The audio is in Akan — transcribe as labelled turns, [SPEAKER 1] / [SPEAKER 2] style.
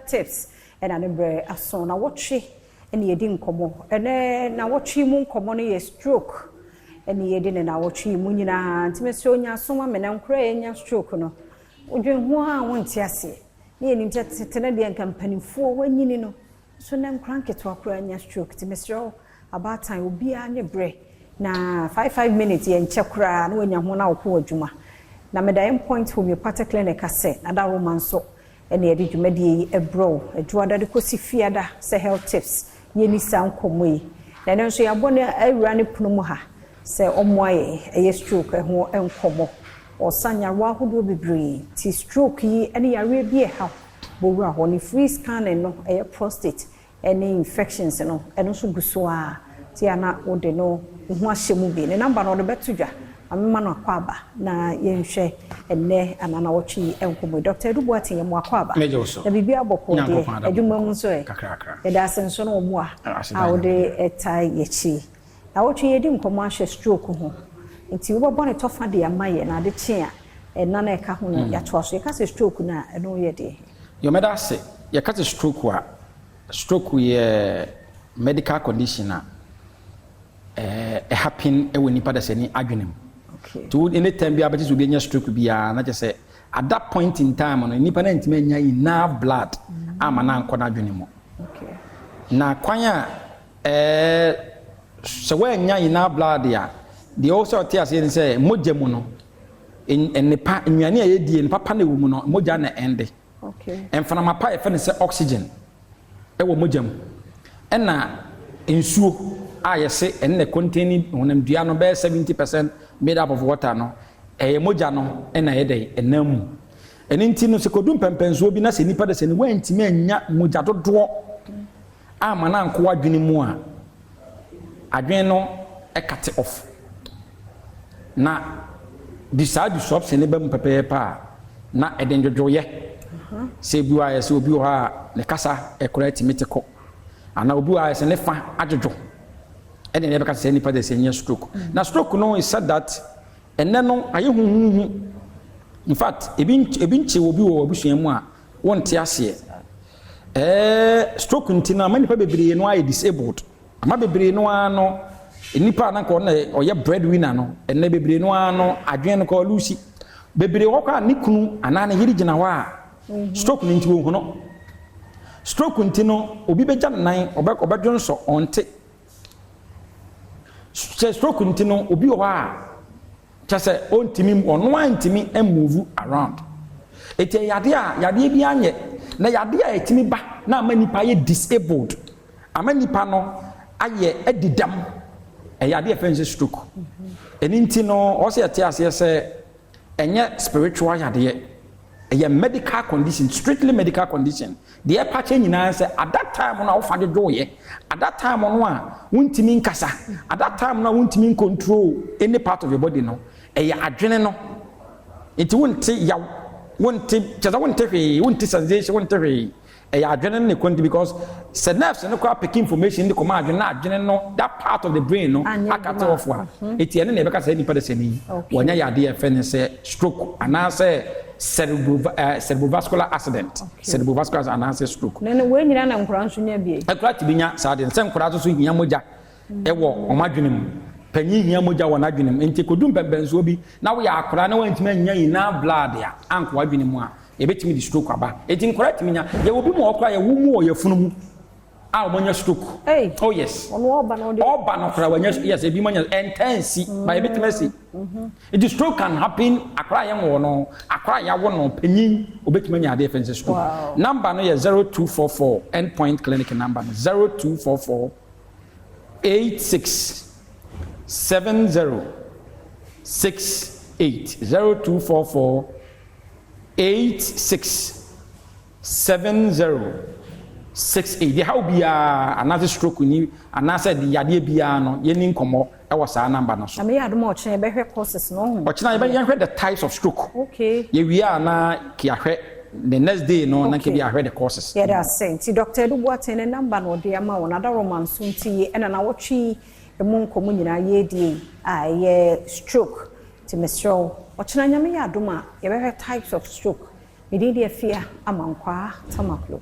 [SPEAKER 1] Tips ɛna ne berɛ aso na wɔtwe ɛne yɛdi nkɔmmɔ. Ɛnɛ na wɔtwe mu nkɔmmɔ no yɛ stroke ɛne yɛdi ne na wɔtwe mu nyinaa. Nti mesrɛ onya aso ma me na nkora yɛnya stroke no, wodwen ho a wonte aseɛ ne yɛnim sɛ tete no deɛ, nka mpanimfoɔ wanyini no so na nkora nketewa koraa nya stroke. Nti mesrɛ wo, abaatan obiara nye berɛ na 5 5 minutes yɛnkyɛ koraa na wanya ho na wokɔ adwuma. Na meda Point Homeopathic Clinic ase na da Roma nso ɛna yɛde dwumadie yi ɛbrɛ wo adwoada de kɔsi fiada sɛ Health Tips. Yɛni saa nkɔmmɔ yi na ɛno nso yɛabɔ ne awura ne pono mu ha sɛ ɔmmoa yɛn. Ɛyɛ stroke ɛho nkɔmmɔ. Ɔsa nyarewa ahodoɔ bebree ti stroke yi ne yareɛ bi ɛha bɔwura hɔ ne free scanning no, ɛyɛ prostate ɛne infections no, ɛno nso gu so a ti ana wode no ho ahyɛ mu bi. Ne number no ɔde bɛto dwa amema no akɔ aba na yɛnhwɛ ɛnnɛ anaa na wɔtwe yi nkɔmmɔ. Dr Edu Boateng, yɛ mu akɔ aba.
[SPEAKER 2] Mɛgye wo so.
[SPEAKER 1] Na biribi abɔkɔ deɛ?
[SPEAKER 2] Nyankopɔn adom.
[SPEAKER 1] Adwuma mu nso ɛ?
[SPEAKER 2] Kakrakra.
[SPEAKER 1] Yɛda ase nso no wɔ mu a
[SPEAKER 2] Ase
[SPEAKER 1] a
[SPEAKER 2] da.
[SPEAKER 1] Wode ɛtae yɛkyi na wɔtwe yɛdi nkɔmmɔ ahyɛ stroke ho, nti wobɛbɔ ne tɔfa de ama yɛ na ade kye a ɛna na ɛka ho no yɛatoa so. Yɛka sɛ stroke no a, ɛno yɛ deɛ?
[SPEAKER 2] Yɔmɛda ase. Yɛka sɛ stroke a, stroke yɛ medical condition a ɛhappen ɛwɔ nipa dasani adwene mu. Nti wo anytime bi abɛte sɛ obi anya stroke biara na kyerɛ sɛ at that point in time no, nipa no ntumi anya enough blood ama no ankɔ n'adwene mu. Na kwan a sɛ woanya enough blood a, deɛ ɔwɔ sɛ ɔte aseɛ ne sɛ mogya mu no, nnepa nnuane a yɛdie no papa na ɛwɔ mu no, mogya na ɛnde. Mframa pa a yɛfrɛ no sɛ oxygen ɛwɔ mogya mu, ɛna nsuo a yɛse ɛne na contain honamdua no bɛyɛ 70% made up of water no, ɛyɛ mogya no ɛna ɛyɛ dɛ ɛnam mu. Ɛno nti no, sɛ kɔdu mpɛmpɛnsoɔ bi na sɛ nipa de sɛ ne woantumi anya mogya dodoɔ ama no ankɔ adwene mu a, adwene no ɛcut off na di saa disruption ne ba mu pɛpɛɛpɛ a, na ɛde ndwodwoyɛ sɛ ebi wɔ a yɛsɛ obi wɔ hɔ a ne kasa ɛkora atumi te kɔ, anaa obi wɔ hɔ a yɛsɛ ne fa adwodwo, ɛne ne yɛbɛka sɛ nipa de sɛ nyɛ stroke. Na stroke no is said that ɛnɛ no ayɛ huhuhu. In fact, ebi nkye obi wɔ abusua mu a wɔnte aseɛ. Stroke nti no ama nipa bebree no ayɛ disabled, ama bebree no ara no, nipa a nanka ɔno ɔyɛ breadwinner no, ɛnɛ bebree no ara no adwene no kɔ ɔlusi. Bebree wɔ kɔ a ne kunu anaa ne yere gyina hɔ a, stroke no nti wɔn no, stroke nti no, obi bɛgya ne nan, ɔbɛdwo nsɔ ɔnte sɛ stroke nti no, obi wɔ hɔ a kyɛ sɛ ɔntumi, ɔno a ntumi move around. Eti yadeɛ a yadeɛ bi anyɛ na yadeɛ a ɛtumi ba na ama nipa ayɛ disabled, ama nipa no ayɛ adi dam, ɛyɛ adeɛ a yɛfrɛ no sɛ stroke. Ɛne nti no, ɔsɛ yɛte aseɛ sɛ ɛnyɛ spiritual yadeɛ, ɛyɛ medical condition, strictly medical condition. Deɛ ɛpa kyɛ nyinaa sɛ at that time no a wofa dwodwoeɛ, at that time no a wontumi nkasa, at that time no a wontumi control any part of your body no, ɛyɛ adwene no. Nti wonte yaw, wonte kyɛ sɛ wonte hwee, wonte sensation, wonte hwee. Ɛyɛ adwene no ne kɔnti, because sɛ nerves no koraa pick information de kɔma adwene na adwene no, that part of the brain no
[SPEAKER 1] Anyɛ
[SPEAKER 2] acut
[SPEAKER 1] adwuma.
[SPEAKER 2] off a, eti ɛno na yɛbɛka sɛ nipa de sɛ ni wɔnyɛ yadeɛ yɛfrɛ no sɛ stroke anaasɛ cerebrovascular accident, cerebrovascular accident anaasɛ stroke.
[SPEAKER 1] Na no wei nyinaa na nkora nso nya bie?
[SPEAKER 2] Ɛkura tumi nya saa deɛ sɛ nkwadaa nso so hia mogya ɛwɔ wɔn adwene mu, panyin hia mogya wɔ n'adwene mu. Nti kodu mpɛmpɛnsoɔ bi na woyɛ akwadaa na wɔntumi anya nyinaa blood a ankɔ adwene mu a, yɛbɛtumi de stroke aba. Eti nkwadaa tumi nya. Yɛwɔ bi mu a ɔkora yɛwo mu wɔ yɛfunu mu a wɔn anya stroke.
[SPEAKER 1] Hey.
[SPEAKER 2] Oh yes.
[SPEAKER 1] Ɔno ɔba na ɔde
[SPEAKER 2] Ɔba no koraa wɔnya. Yes, ebi mu anya ɛntɛnsi ba, yɛbɛtumi asi. Nti stroke can happen akwadaa yɛn wɔ no, akwadaa yɛawo no, panyin obɛtumi anya adeɛ fɛn sɛ stroke. Number no yɛ 0244, End Point Clinic number no 0244 86 70 68, 0244 86 70 68. Deɛ haw biara anaasɛ stroke ni anaasɛ de yadeɛ biara no, yɛni nkɔmmɔ ɛwɔ saa number no so.
[SPEAKER 1] Na meyɛ adom a, ɔkyena yɛbɛhwɛ causes no ɔho.
[SPEAKER 2] Ɔkyena yɛbɛyɛhwɛ the types of stroke. Yɛwie a na yɛahwɛ the next day no na bi ahwɛ the causes.
[SPEAKER 1] Yɛda ase. Nti Dr Edu Boateng ne number na ɔde ama wɔn adaroma nso. Nti ɛna na wɔtwe mu nkɔmmɔ nyinaa yɛredie a ɛyɛ stroke. Nti mesrɛ wo, ɔkyena Nyame yɛ adom a, yɛbɛhwɛ types of stroke. Medin deɛ Fia Amankwaa Tamaklo.